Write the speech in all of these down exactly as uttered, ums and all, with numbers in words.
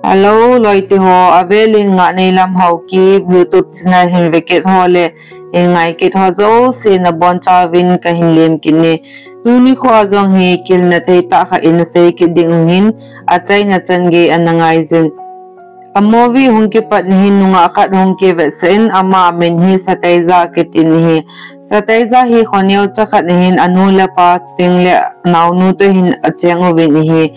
Hello, loite ho, avelin Ngahneilam Haokip YouTube channel hin vekit ho le hin ngaikit ho jouse nabonchauvin kahin lemkit e. Tuni khoa jong hi kilna theitah khat in seikit ding ahin, achaina chan gei ana ngaijin. A movie hung kipat nahin nungah khat hung kivetsah in, ama amin hi Sateija akitin ahi. Sateija hi khoneocha khat ahin, anu le apa chuteng le anaonu toh hin acheng uvin ahi.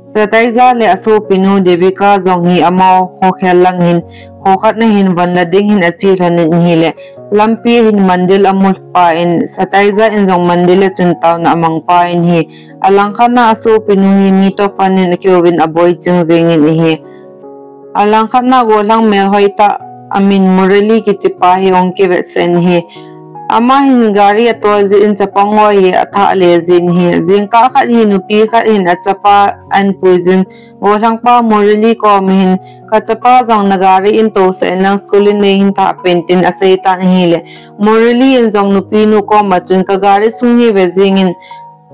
Sateija le asopinu Devika jong hi amaho khokhel lang hin, kho khat nahin von la ding hin ache lhonin ahile, lampi hin mandir amu pah in, Sateija in jong mandir a chun taona amang pah in ahi. Alangkhat a asopinu hi mi toh phone in akihouvin aboi ching jengin ahi. Alangkhat a gollhang melhoitah amin Murali kitipa hi hung kivetsah in ahi. Ama hin gari atol jeh in chapang ho hi athah le jin ahi. Jingkah khat hi nupi khat hin achapa ahin puijin, gollhangpa Murali koma hin, kachapa jong nagari in tousah in lang school in neihin thah pen tin aseitan ahile, Murali in jong nupinu koma chun kagari sung hi ve jengin,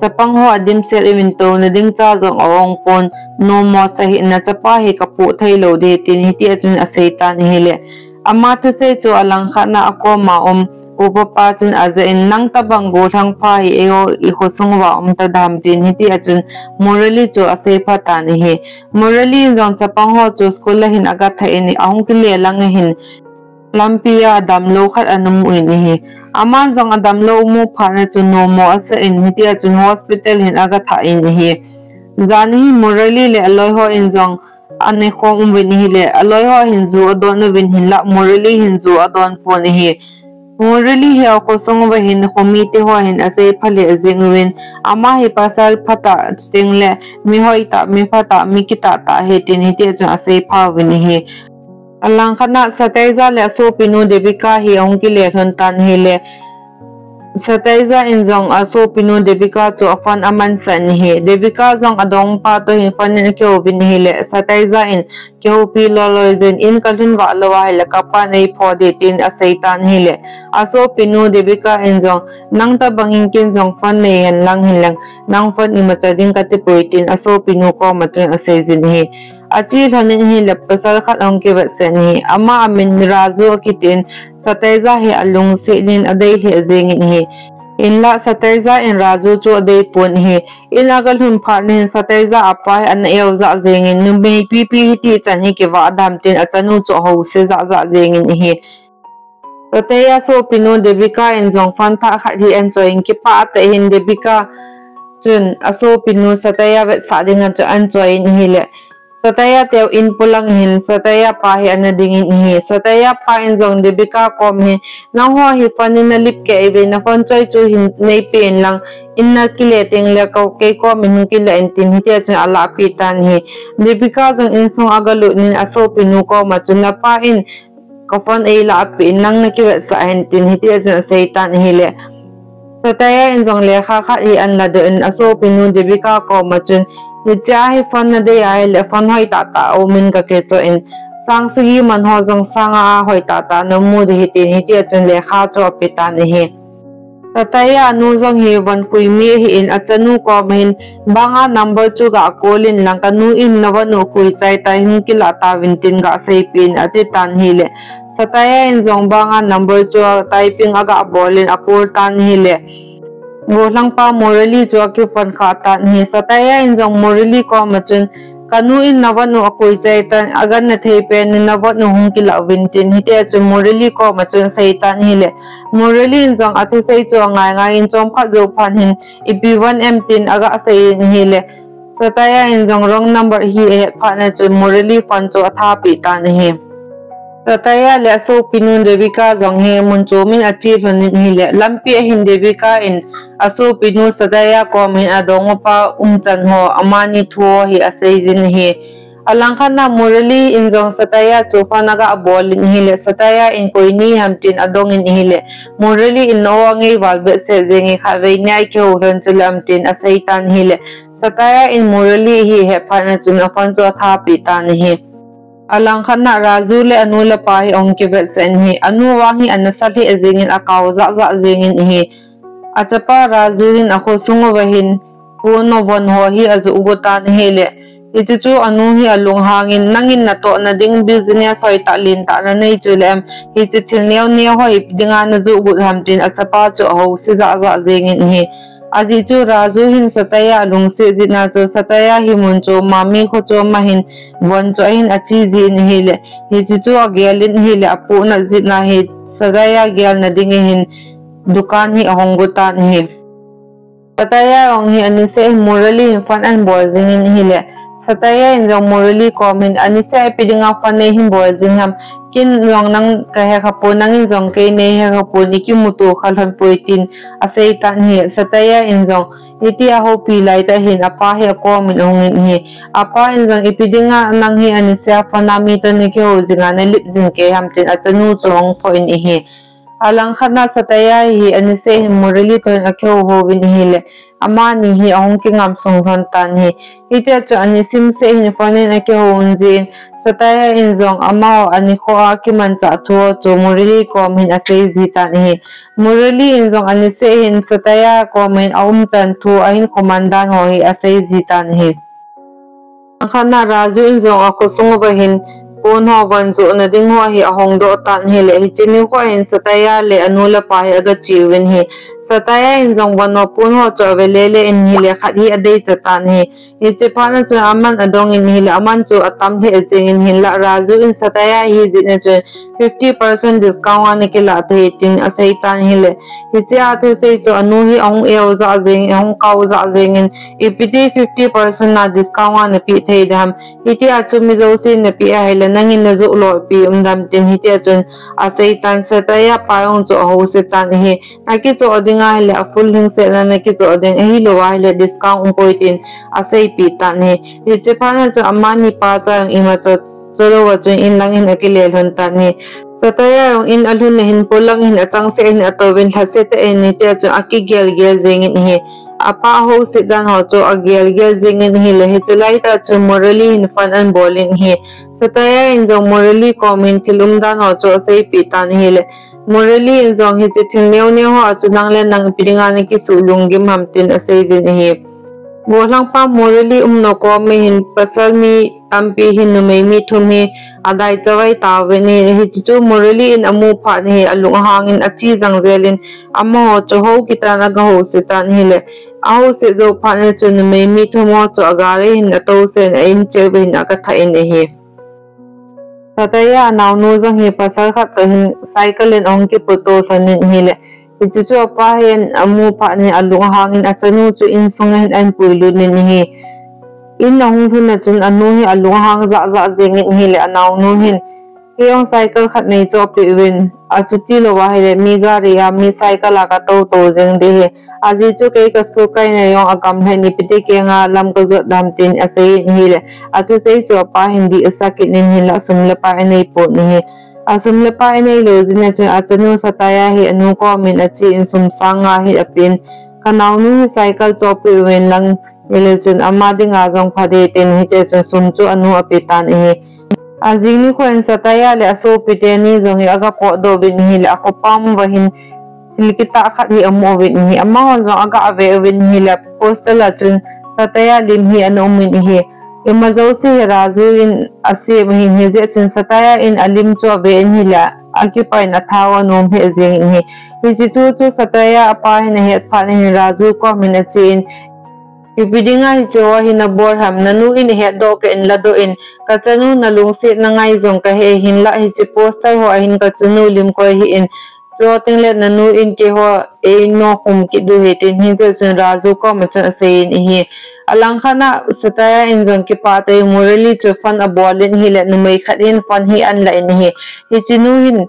chapang ho adimset uvin touna ding cha jong aongpon, nomo sah hih in, nachapa hi kapoh theilou ding tin hitia chun aseitan ahile, ama thusei chu alangkhat a akoma um upapa chun ajah in, nang tobang gollhangpa hi eiho ikhosung uva um tadem tin hitia chun Murali chu aseipha tan ahi. Murali in jong chapang ho chu school a hin agathah in ahung kile lang ahin, lampi a adamlou khat ana mu in ahi. Aman jong adamlou amu phat a chun nomo asah in hitia chun hospital hin agathah in ahi. Jan ahin Murali le aloi ho in jong anaikhom uvin ahile, aloi ho hin ju adon uvin hinlah Murali hin ju adonpon ahi. Murali hi akhosung uva hin khomite ho hin aseipha le jeng uvin, ama hi pasal phatah chuteng le mi hoitah, mi phatah, mi kitah tah ahi tin hitia chun aseipha uvin ahi. Alangkhat a Sateija le asopinu Devika hi ahung kile lhon tan ahile, Sateija in jong asopinu Devika chu aphone amansah in ahi. Devika jong adongpa toh hin phone in akihouvin ahile, Sateija in kihoupi loi loi jin, in kalhun vah lou ahile kapan eiphoh ding tin aseitan ahile, asopinu Devika in jong, nang tobang in ken jong phone neihen lang hinlang, nang phone imacha ding katipoi tin asopinu koma chun aseijin ahi. Ache lhonin ahile pasal khat ahung kivetsah in ahi. Ama amin Raju akitin, Sateija hi alungset in adei lheh jengin ahi. Hinlah Sateija in Raju chu adeipon ahi. In agalhun phat in Sateija apa hi ana eojah jengin, numei pipi hitichan hi kivah dem tin achanu chu ahouse jahjah jengin ahi. Sateija sopinu Devika in jong phone thah khat hi ahin choi in, kipah tah in Devika chun asopinu Sateija vetsah dinga chu ahin choi in ahile, Sateija teu in polang hin Sateija pa hi ana dingin ahi. Sateija pa in jong Devika koma hin, nangho hi phone in nalip kei uve, naphone choi chu hin neipen lang, in nakile tengle kei koma hin hung kilah in tin hitia chun alahpeh tan ahi. Devika jong insung agalut in asopinu koma chun, napa in kaphone eilah peh in, nang nakivetsah hen tin hitia chun aseitan ahile, Sateija in jong lekha khat hi ahin ladoh in asopinu Devika koma chun, hichea hi phone nadei ahile phone hoitah tah aumin kakichoh in, sang sagi man ho jong sang nga a hoitah tah namu ding ahi tin hitia chun lekha chu apetan ahi. Sateija anu jong hi von khui mi ahin, achanu koma hin, banga number chu gah call in lang, kanu in navon u khui chai tai, hung kilah tauvin tin gah seipeh in atitan ahile, Sateija in jong banga number chu typing agah bol in acall tan ahile, gollhangpa Murali chu akiphone khah tan ahi. Sateija in jong Murali koma chun, kanu in navon u akhui chai tan, aganna thei pen in navon u hung kilah uvin tin hitia chun Murali koma chun aseitan ahile, Murali in jong athusei chu angai ngai in chomkhat jou phat hin, ipi von em tin agah seiyin ahile, Sateija in jong wrong number hi ahet phat a chun Murali phone chu athapeh tan ahi. Sateija le asopinu Devika jong hi mun chomin ache lhonin ahile, lampi a hin Devika in asopinu Sateija koma hin adongmapa umchan ho, amani thu ho hi aseijin ahi. Alangkhat a Murali in jong Sateija chu phone agah bol in ahile, Sateija in koi nahim tin adongin ahile, Murali in o angei val behseh jengin, khatvei nia ikihou lhon chule ham tin aseitan ahile, Sateija in Murali hi ahet phat a chun aphone chu athapeh tan ahi. Alangkhat a Raju le anu le apa hi ahung kivetsah in ahi. Anu vang hi ana sa lheh jengin, akao jahjah jengin ahi. Achapa Raju hin akhosung uva hin phone ho von ho hi ajoh got tan ahile, Hiche chu anu hi alunghangin, "Nangin natohna ding business hoitah lentah nanei chu le em, hiche thil neo neo ho hi ipi dinga najoh got ham," tin achapa chu ahouse jahjah jengin ahi. Ajeh chu Raju hin Satya alungset jeh a chu Satya hi mun chom a, mi kho chom a hin von chu ahin ache jin ahile, hiche chu agel in ahile, apohnat jeh a hi Satya gelna ding ahin dukan hi ahong go tan ahi. Satya jong hi aniseh hin Murali hin phone ahin bol jingin ahile, Satya in jong Murali kom hin, "Aniseh ipi dinga phone neihin bol jing ham, ken jong nang kahe khapon, nangin jong kei neihe khapon, ikimuto kha lhon poi," tin asei tan ahi. Satya in jong hitia houpi laitah hin apa hi akom in ahungin ahi. Apa in jong, "Ipi dinga nang hi aniseh a phone a mi toh nakihou jing a nalep jing kei ham," tin achanu chu ahung phoh in ahi. Alangkhat a Satya hi aniseh hin Murali toh hin akihou houvin ahile, amani hi ahung kingamsung lhon tan ahi. Hitia chu anisim seh hin phone in akihou jin, Satya in jong amaho anikho a kimanchah thu chu Murali kom hin asei ji tan ahi. Murali in jong aniseh hin Satya kom hin aumchan thu, ahin khoman dan ho hi asei ji tan ahi. Alangkhat a Raju in jong akhosung uva hin pon ho von johna ding ho hi ahong doh tan ahile, hiche nikho hin Satya le anu le apa hi agache uvin ahi. Satya in jong von ho pon ho chu ave lele in ahile, khat hi adeicha tan ahi. Hiche phat a chun aman adongin ahile, aman chu atam lheh jengin, hinlah Raju in Satya ahi jeh a chun fifty percent discount a nakilah thei tin asei tan ahile, hiche a thusei chu anu hi ahung eu jah jengin, ahung kau jah jengin, "Ipi ti fifty percent a discount a napeh thei dem? Hitia chu mi jousen napeh ahile nangin najoh lou ipi um dem?" tin hitia chun asei tan. Satya pa jong chu ahouse tan ahi. Nakichoh ding ahile a full lhingset a nakichoh ding, ahilou ahile discount umpoi tin aseipeh tan ahi. Hiche phat a chun amani pa cha jong imacha cholou a chun in lang hin akile lhon tan ahi. Satya jong in alhun a hin polang hin achangseh hin atouvin lhase tah in hitia chun akigel gel jengin ahi. Apa ahouset dan ho chu agel gel jengin ahile, hiche laitah chun Murali hin phone ahin bol in ahi. Satya in jong Murali kom hin thil umdan ho chu aseipeh tan ahile, Murali in jong hiche thil neo neo ho a chu nang le nang ipi dinga nakisuh lunggim ham tin asei jin ahi. Gollhangpa Murali umna kom a hin pasal mi tampi hin numei mi thum hi adai chavai tauvin ahi. Hiche chu Murali in amu phat in ahi, alunghangin ache jang jel in amaho chu hou kitan agahouse tan ahile, ahouse jou phat in chun numei mi thum ho chu agari hin atousen a in cheh uva hin agathah in ahi. Satya anaonu jong hi pasal khat toh hin cycle in ahung kiputo lhon in ahile, hiche chu apa hin amu phat in alunghangin achanu chu insung a hin ahin puilut in ahi. In ahung lhun a chun anu hi alunghang jah jah jengin ahile, anaonu hin, "Kei jong cycle khat neichoh peh uvin, achuti lou ahile mi gari a, mi cycle a katou tou jeng ding ahi. Ajeh chu kei ka school kaina jong agamlha in, ipi ti kenga lam kajot dem?" tin asei in ahile, athusei chu apa hin dih asah kit in, hinlah sum le pai anei pon ahi. Asum le pai anei lou jeh a chun achanu Satya hi anu kom in ache in sum sang nga hi apen, "Kanaonu hi cycle chohpeh uvin lang, hile chun ama dinga jong pha ding," tin hitia chun sum chu anu ape tan ahi. Ajing nikho in Satya le asopi teni jong hi agapotdoh uvin ahile, akhopam uva hin thil kitah khat hi amu uvin ahi. Amahon jong agave uvin ahile, poster a chun Satya lim hi ana um in ahi. Ima jouse hi Raju in asem ahin, hijeh chun Satya in alim chu ave in ahile, akipah in atha u anom lheh jengin ahi. Hiche thu chu Satya apa hin ahet phat in ahi, Raju kom in ache in, "Ipi dinga hiche ho hi nabol ham? Nanu in ahetdoh kah in ladoh in, kachanu nalungsetna ngai jong kahe, hinlah hiche poster ho a hin kachanu lim koi hih in, chuteng le nanu in keiho einokhum kit diu ahi," tin hitia chun Raju kom a chun asei in ahi. Alangkhat a Satya in jong kipah tah in Murali chu phone abol in ahile, numei khat hin phone hi ahin lah in ahi. Hiche nu hin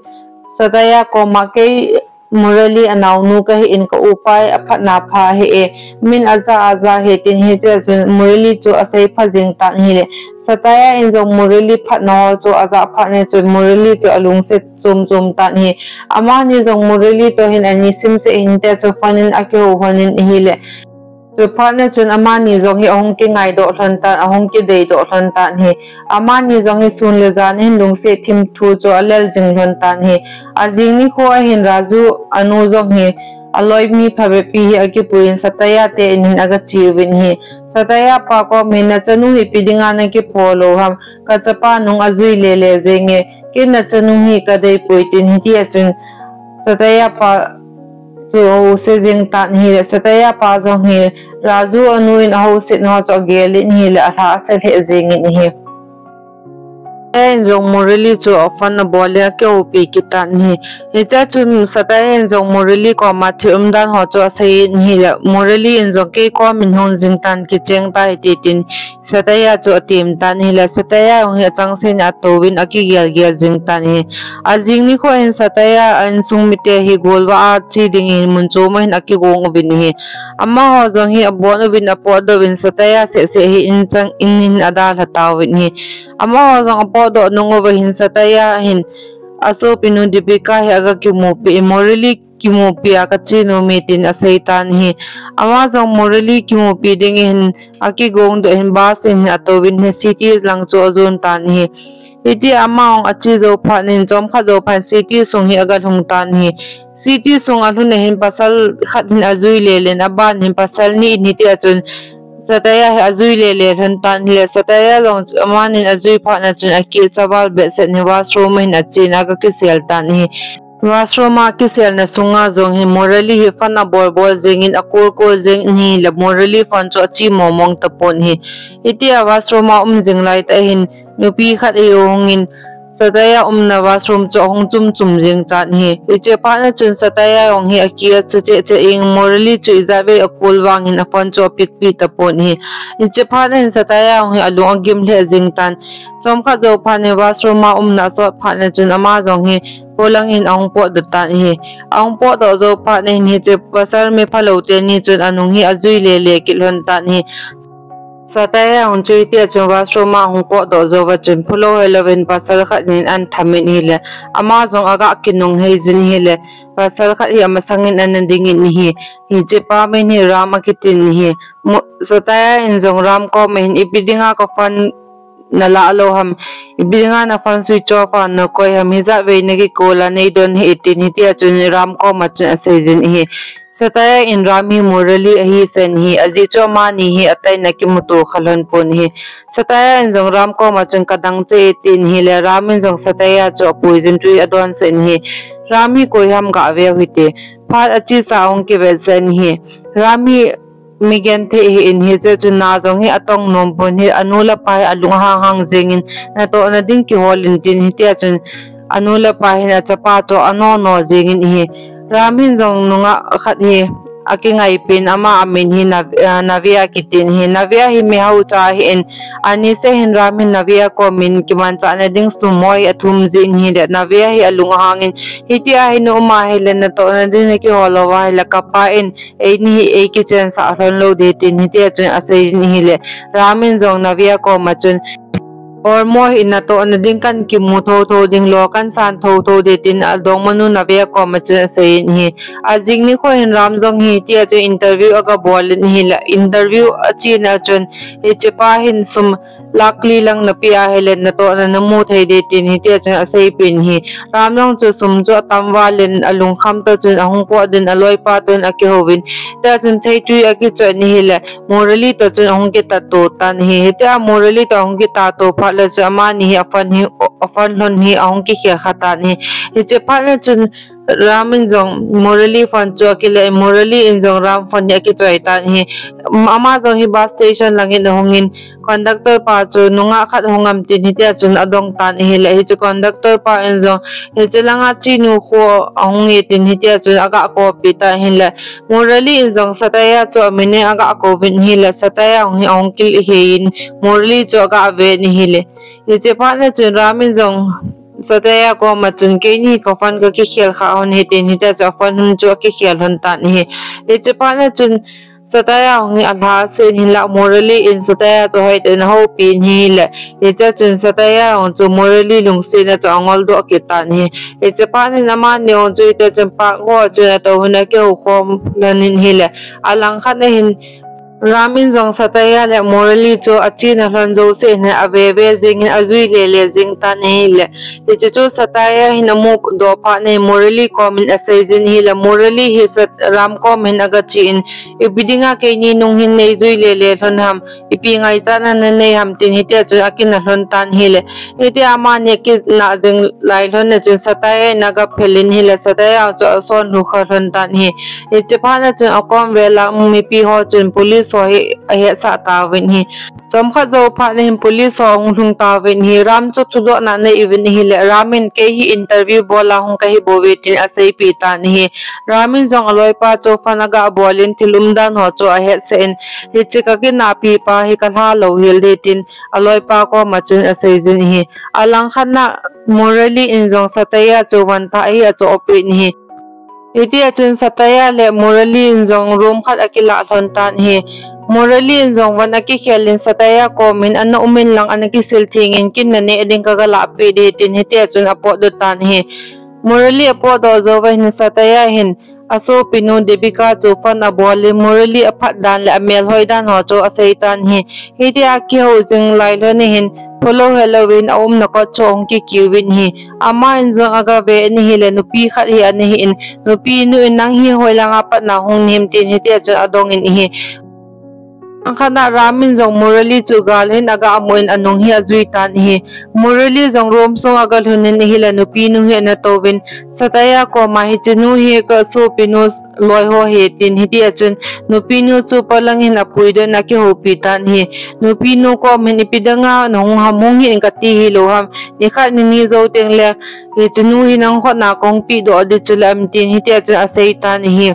Satya kom a, "Kei Murali anaonu kahi in, ka upa hi aphatna pha ahi e, min aja aja ahi," tin hitia chun Murali chu asei pha jeng tan ahile, Satya in jong Murali phatna ho chu ajah phat in chun Murali chu alungset chom chom tan ahi. Amani jong Murali toh hin ani simseh hin hitia chu phone in akihou lhon in ahile, chuphat in chun amani jong hi ahung kingaidoh lhon tan, ahung kideidoh lhon tan ahi. Amani jong hi sun le jan hin lungset thim thu chu alel jing lhon tan ahi. Ajing nikho a hin Raju anu jong hi aloi mi phabep hi akipui in Satya te in hin agache uvin ahi. Sataya pa kom hin, "Nachanu hi ipi dinga nakipho lou ham? Kachapa nung ajui lele jenge. Kei nachanu hi kadei poi," tin hiti a chun Sataya pa chu ahouset jeng tan ahile, Sataya pa jong hi Raju anu in ahouset nau chu agel in ahile, alhahsa lheh jeng in ahi. Sataya in jong Murali chu phone abol in akihoupi kit tan ahi. Hiche a chun Sataya in jong Murali koma thil umdan ho chu asei in ahile, Murali in jong kei kom in ahung jing tan, kicheng ta hite tin Sataya chu atem tan ahile, Sataya jong hi achangseh in atouvin akigel gel jing tan ahi. Ajing nikho hin Sataya a insung mite hi golvah a che ding in mun chom a hin akigong uvin ahi. Amaho jong hi abon uvin apotdoh uvin Sataya seh seh hi in chang in in adalha tauvin ahi. Amaho jong apotdoh nung uva hin Sataya hin asopinu Dipika hi aga kimupi, "Murali kimupi a kache nom e," tin asei tan ahi. Ama jong Murali kimupi ding in akigong doh in bus in atouvin hi city lang chu ajon tan ahi. Hiti ama jong ache jou phat in chomkhat jou phat in city sung hi aga lhung tan ahi. City sung alhun a hin pasal khat hin ajui lele in, aban hin pasal ni in hiti a chun Sataya hi ajui lele lhon tan ahile, Sataya jong chu amanin ajui phat na chun akicha val behseh in washroom a hin achen aga kisel tan ahi. Washroom a kiselna sunga jong hi Murali hi phone abol bol jeng in, a call call jeng in ahile, Murali phone chu ache mong mong tapon ahi. Hiti a washroom a um jing lai tah hin nupi khat ahung in Sataya umna washroom chu ahung chum chum jeng tan ahi. Hiche phat na chun Sataya jong hi akicha cheh cheh in, Murali chu ijat vei a call vang in a phone chu apick pi tapon ahi. Hiche phat na hin Sataya jong hi alung agim lheh jeng tan. Chomkhat jou phat in washroom a umna asot phat na chun ama jong hi polang in ahung potdoh tan ahi. Ahung potdoh jou phat na hin hiche pasal mi phalou teni chun anung hi ajui lele kit lhon tan ahi. Sataya jong chu hiti a chun washroom a ahung potdoh jou va chun phalou helou vin pasal khat in ahin tham in ahile, ama jong aga kinung hei jin ahile, pasal khat hi amasang in ana ding in ahi. Hiche pa min hi Ram akitin ahi. Mu-, Sataya in jong Ram koma hin, "Ipi dinga ka phone nalah lou ham? Ipi dinga na phone switch off a nakoi ham? Hijat vei nakicall a neidon hih e," tin hiti a chun Ram koma chun asei jin ahi. Sataya in Ram hi Murali ahi seh in ahi, ajeh chu amani hi atai in akimuto kha lhon pon ahi. Sataya in jong Ram koma chun, "Kadang cheh e," tin ahile, Ram in jong Sataya chu apui jin tui adon seh in ahi. "Ram hi koi ham, gave u hite." Phat achesa ahung kivet seh in ahi. Ram hi mi genthei ahi in, hiche chun na jong hi atong nom pon ahi, anu le apa hi alung ahang hang jeng in, "Natohna ding kihol in," tin hiti a chun anu le apa hin achapa chu ano no jeng in ahi. Ram hin jong nungah khat hi akingaipin, ama amin hi Nav-, ah, Navia kitin ahi. Navia hi mi hao cha ahi in, aniseh hin Ram hin Navia komin kimanchahna ding sum ho hi athum jin ahile, Navia hi alung ahang in, "Hiti a hi na um a ahile natohna ding nakihol lou va ahile kapa in eini hi eikichensah lhon lou ding," tin hiti a chun asei in ahile, Ram in jong Navia koma chun, "Olmo hi natohna ding kan kimu thotho ding, lo kan san thotho ding," tin adongmanu Navia koma chun asei in ahi. Ajing nikho hin Ram jong hi hiti a chun interview aga bol in ahile, interview achena chun hiche pa hin sum lakh li lang napeh a ahile natohna namu thei ding, tin hiti a chun aseipeh in ahi. Ram jong chu sum chu atam val in alungkham tah chun ahung potdoh in aloipa toh in akihouvin. Hiti a chun theitui akichoi in ahile, Murali toh chun ahung kitatto tan ahi. Hiti a Murali toh ahung kitatto phat le chun amani hi aphone hi, aphone lhon hi ahung kikhel kha tan ahi. Hiche phat le chun Ram in jong Murali phone chu akile, Murali in jong Ram phone hi akichoi tan ahi. Ama jong hi bus station lang in ahung in, conductor pa chu nungah khat hung am tin hiti a chun adong tan ahile, hiche conductor pa in jong hiche langa chenu kho ahung e tin hiti a chun aga kou pi tan ahile, Murali in jong Sataya chu amin in aga kouvin ahile, Sataya jong hi ahung kile in Murali chu aga ve in ahile. Hiche phat na chun Ram in jong Sataya koma chun, "Keini ka phone kakikhel kha lhon ahi," tin hiti a chun aphone lhon chu akikhel lhon tan ahi. Hiche phat na chun Sataya jong hi alhahsa in ahinlah Murali in Sataya chu hoitah in ahoupi in ahile, hiche a chun Sataya jong chu Murali lungsetna chu angol doh kit tan ahi. Hiche phat in amani jong chu hiti a chun park ho a chun atou hin akihou khom lhon in ahile, alangkhat na hin Ram in jong Satya le Murali chu achena lhon jouse hin aveve jingin ajui lele jing tan ahile, hiche chu Satya hin amu doh phat in Murali komin asei jin ahile, Murali hi Sat-, Ram komin agachen, ipi dinga keini nung hin neijui lele lhon ham, ipi ngaichat nanei ham tin hitia chun akina lhon tan ahile, hitia amani akina jing lai lhon na chun Satya in agaphelin ahile, Satya chu ason lhukha lhon tan ahi. Hiche phat na chun akom vela mipi ho chun police ho hi ahetsah tauvin ahi. Chomkhat jou phat na hin police ho ahung lhung tauvin ahi. Ram chu thudohna anei uvin ahile, Ram in kei hi interview bola hung kahi bouve tin aseipi tan ahi. Ram in jong aloipa chu phone agabolin thil umdan ho chu ahetsah in, hiche kakinahpi pa hi kalha louhel ding tin aloipa koma chun asei jin ahi. Alangkhat na Murali in jong Satya chu vantah hi achohpeh in ahi. Hitia chun Satya le Murali in jong room khat akilah lhon tan ahi. Murali in jong van akikhelin Satya komin ana umin lang ana kisil thengin kin naneh ding kagalahpeh ding tin hitia chun apotdoh tan ahi. Murali apotdoh jouva hin Satya hin asopinu Devika chu phone abolin Murali aphat dan le amelhoi dan ho chu asei tan ahi. Hitia akihou jing lai lhon na hin, pholou helouvin aumna kot chu ahung kikiuvin ahi. Ama in jong agave in ahile nupi khat hi ana hin, nupinu in nang hi hoilanga patna hung nahim tin hitia chun adongin ahi. Alangkhat na Ram in jong Murali chu gal hin agamu in anung hi ajui tan ahi. Murali jong room sung agalhun in ahile nupinu hi ana touvin, Satya koma hiche nu hi kasopinu loi ho ahi tin hitia chun nupinu chu polang hin apuidoh in akihoupi tan ahi. Nupinu komin ipi dinga nahung ham hung hih in kati hilou ham, nikhat nini jou tengle hiche nu hi nang khutna kahung pehdoh ding chule ham tin hitia chun asei tan ahi.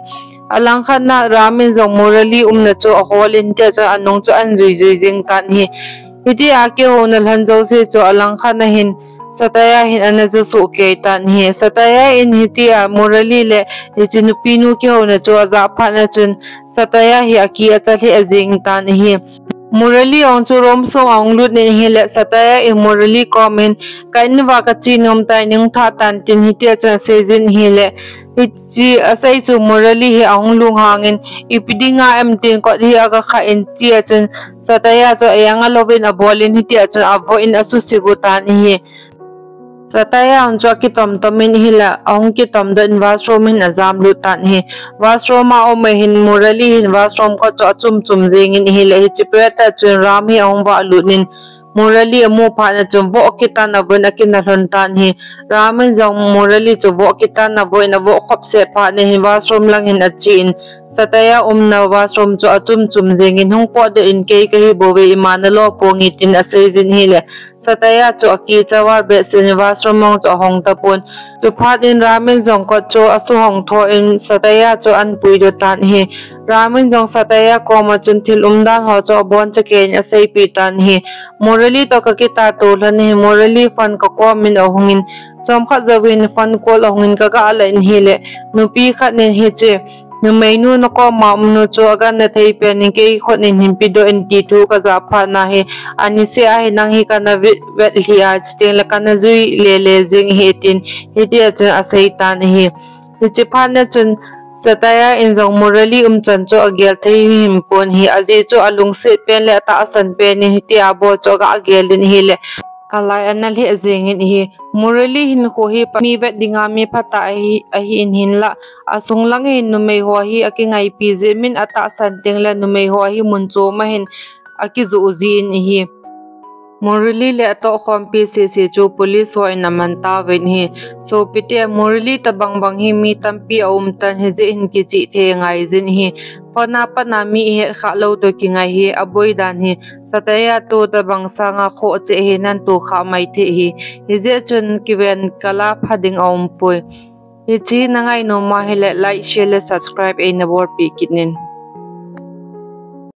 Alangkhat na Ram in jong Murali umna chu aholin hitia chun anung chu ahin juijui jing tan ahi. Hitia akihouna lhon jouse chu alangkhat na hin Satya hin ana josuh kei tan ahi. Satya in hitia Murali le hiche nupinu kihouna chu ajah phat na chun Satya hi akicha lheh jeng tan ahi. Murali jong chu room sung ahung lut in ahile Satya in Murali komin, ka in uva kache nom tai, nahung thah tan tin hitia chun asei jin ahile, hiche asei chu Murali hi ahung lunghangin, ipi dinga em tin kot hi agakhah in hitia chun Satya chu ajanga louvin abolin hitia chun avoh in asuse got tan ahi. Satya jong chu akitom tomin ahile ahung kitomdoh in washroom hin ajamlut tan ahi. Washroom a aum a hin Murali hin washroom kot chu achum chum jengin ahile hiche pet a chun Ram hi ahung vahlut in Murali amu phat na chun voh kitan avoh in akina lhon tan ahi. Ram in jong Murali chu voh kitan avoh in avoh khop seh phat na hin washroom lang hin achen Satya umna washroom chu achum chum jengin hung potdoh in kei kahi bouve ima nalo ponge tin asei jin ahile Satya chu akicha val behseh in washroom mong chu ahong tapon. Chuphat in Ram in jong kot chu asuhong tho in Satya chu ahin puidoh tan ahi. Ram in jong Satya koma chun thil umdan ho chu aboncha keiyin aseipi tan ahi. Murali toh kakitato lhon na hin Murali phone kakomin ahungin chomkhat jouvin phone call ahungin kagalah in ahile nupi khat in hiche numeinu nakoma umnu chu aganna thei pen in kei khut in hin pedoh in ti thu kajah phat na hi, aniseh a hi nang hi kana vet, vetlhi a chutengle kana jui lele jeng ahi tin hitia chun asei tan ahi. Hiche phat na chun Satya in jong Murali umchan chu agel thei himpon ahi, ajeh chu alungset pen le atahsan pen in hitia bol chu agagel in ahile alai ana lheh jengin ahi. Murali hinkho hi pa mi vet dinga mi phatah ahi, ahin hinlah asung lang hin numei ho hi akingaipi jeh in atahsan tengle numei ho hi mun chom a hin akijoh jin ahi. Murali le atohkhompi sese chu police ho in aman tauvin ahi. Sopite, Murali tobang bang hi mi tampi aum tan, hijeh hin kichih thei angai jin ahi. Phone a pat na mi ihet khah lou toh kingai hi aboi dan ahi. Satya toh tobang sanga khoh cheh hi nan toh khah mai thei ahi. Hijeh chun kiven kal a pha ding aumpoi. Hiche nangai nom ahile like, share le subscribe eina bolpeh kit in.